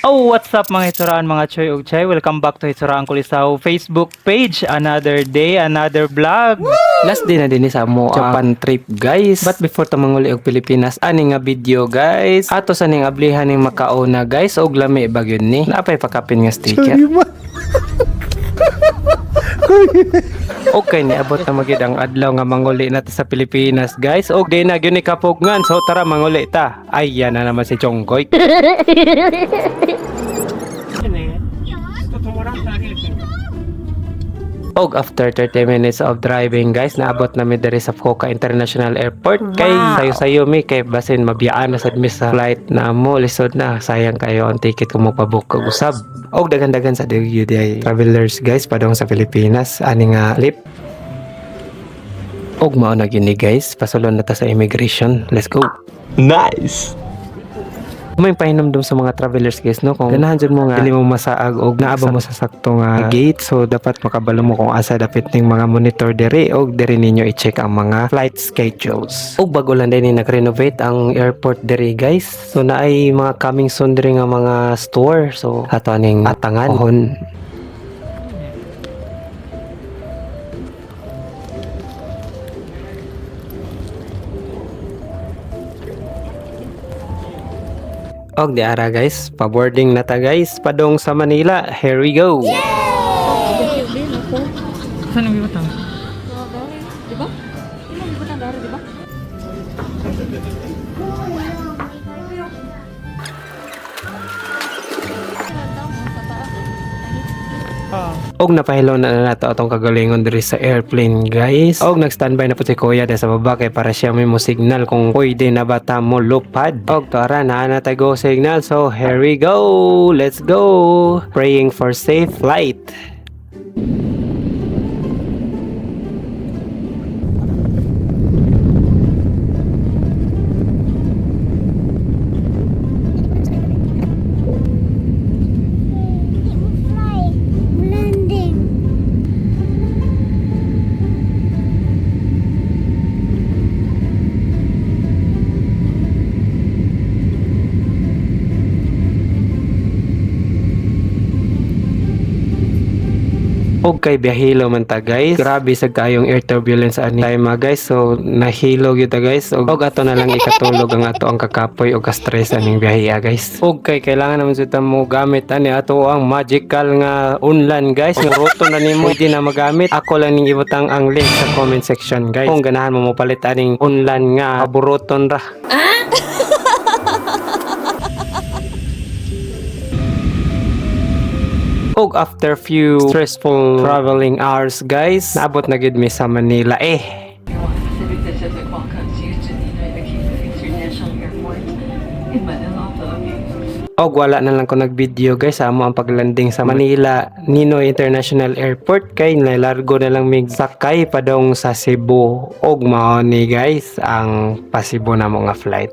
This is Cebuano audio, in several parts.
Oh, what's up, mga hitsuraan, mga choy ug chay? Welcome back to Hitsuraan Kulisaw Facebook page. Another day, another vlog. Last day na din sa mo Japan trip, guys. But before ta manguli og Pilipinas ani nga video, guys, ato sa ning ablihan ning makauna, guys, og lami ba gyud ni. Napay pakapin nga sticker. Okay, niabot na magyud ang adlaw nga manguli na ta sa Pilipinas, guys. Og di na gyud ni kapugngan. So tara, manguli ta. Ay, yan na naman si Chonggoy. Og after 30 minutes of driving, guys, naabot na mi diri sa Fukuoka International Airport. Kay sayo-sayo mi kay basin mabiyaan na sad mi sa flight na mo, lisod na, sayang kayo ang ticket kung magpa-book og usab. Og daghan-daghan sa gyud ay travelers, guys, padung sa Pilipinas ani nga trip. Og mao na gyud ni, guys, pasulod na ta sa immigration. Let's go. Nice. May pahinomdom sa mga travelers, guys, no, kung ganahan jud mo nga dili mo masaag og naa ba mo sa sakto nga gate, so dapat makabalo mo kung asa dapit ning mga monitor diri og diri ninyo i-check ang mga flight schedules. Og bago lang din ni nag-renovate ang airport diri, guys, so naay mga coming soon diri nga mga store, so ato aning atangan pohon. Og di ara, guys, pa-boarding na ta, guys, padong sa Manila. Here we go. Saan ang butang? Diba? Ilang butang dari, diba? Og napahilo na na nato atong kagalingon diri sa airplane, guys. Og nag-standby na po si kuya diri sa baba kay para siya may mo signal kung pwede na ba ta mo lupad. Og tara na na tayo go signal. So here we go. Let's go. Praying for safe flight. Fly, landing. Og kay biyahilo man ta, guys. Grabe sa kayong air turbulence ani time ah, guys. So nahilo gyud ta, guys. Og ato na lang ikatulog ang ato ang kakapoy og ka-stress aning biyahe ah, guys. Og kay kailangan naman sa mo gamit ani ato ang magical nga unlan, guys. Nga roto na nimo di na magamit. Ako lang ning ibutang ang link sa comment section, guys. Kung ganahan mo mopalit aning unlan nga aburoton ra. Og after few stressful traveling hours, guys, naabot na gid mi sa Manila eh. Pacific Pacific welcomes you to Ninoy Aquino International Airport in Manila, Philippines. Og wala na lang ko nag-video, guys, sa amo ang paglanding sa Manila Ninoy International Airport kay nalargo na lang mig sakay padong sa Cebu. Og mao ni, guys, ang pa-Cebu na nga flight.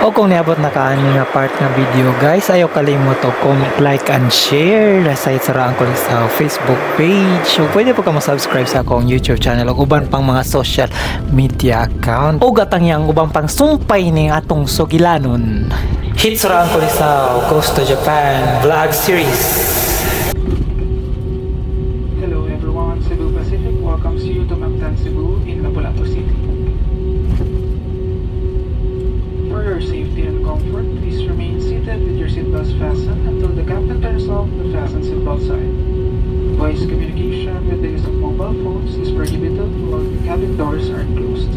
O kung niabot na ka ani nga part nga video, guys, ayaw kalimot og comment, like and share sa Hitsuraan Kulisaw Facebook page. Ug pwede po ka mo-subscribe sa akong YouTube channel ug uban pang mga social media account. Ug atang yang uban pang sumpay ning atong sugilanon. Hitsuraan Kulisaw Goes to Japan vlog series. Hello everyone, Cebu Pacific welcomes you to Mactan Cebu in Lapu-Lapu City. For your safety and comfort, please remain seated with your seatbelts fastened until the captain turns off the fasten seatbelt sign. Voice communication with the use of mobile phones is prohibited while the cabin doors are closed.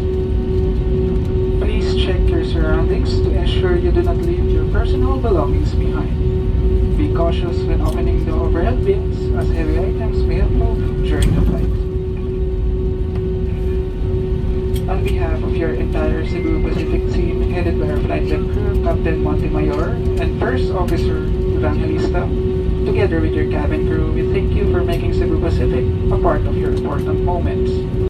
Please check your surroundings to ensure you do not leave your personal belongings behind. Be cautious when opening the overhead bins, as heavy items may have moved during the flight. On behalf of your entire Cebu Pacific team, headed by our flight deck crew, Captain Montemayor and First Officer Evangelista, together with your cabin crew, we thank you for making Cebu Pacific a part of your important moments.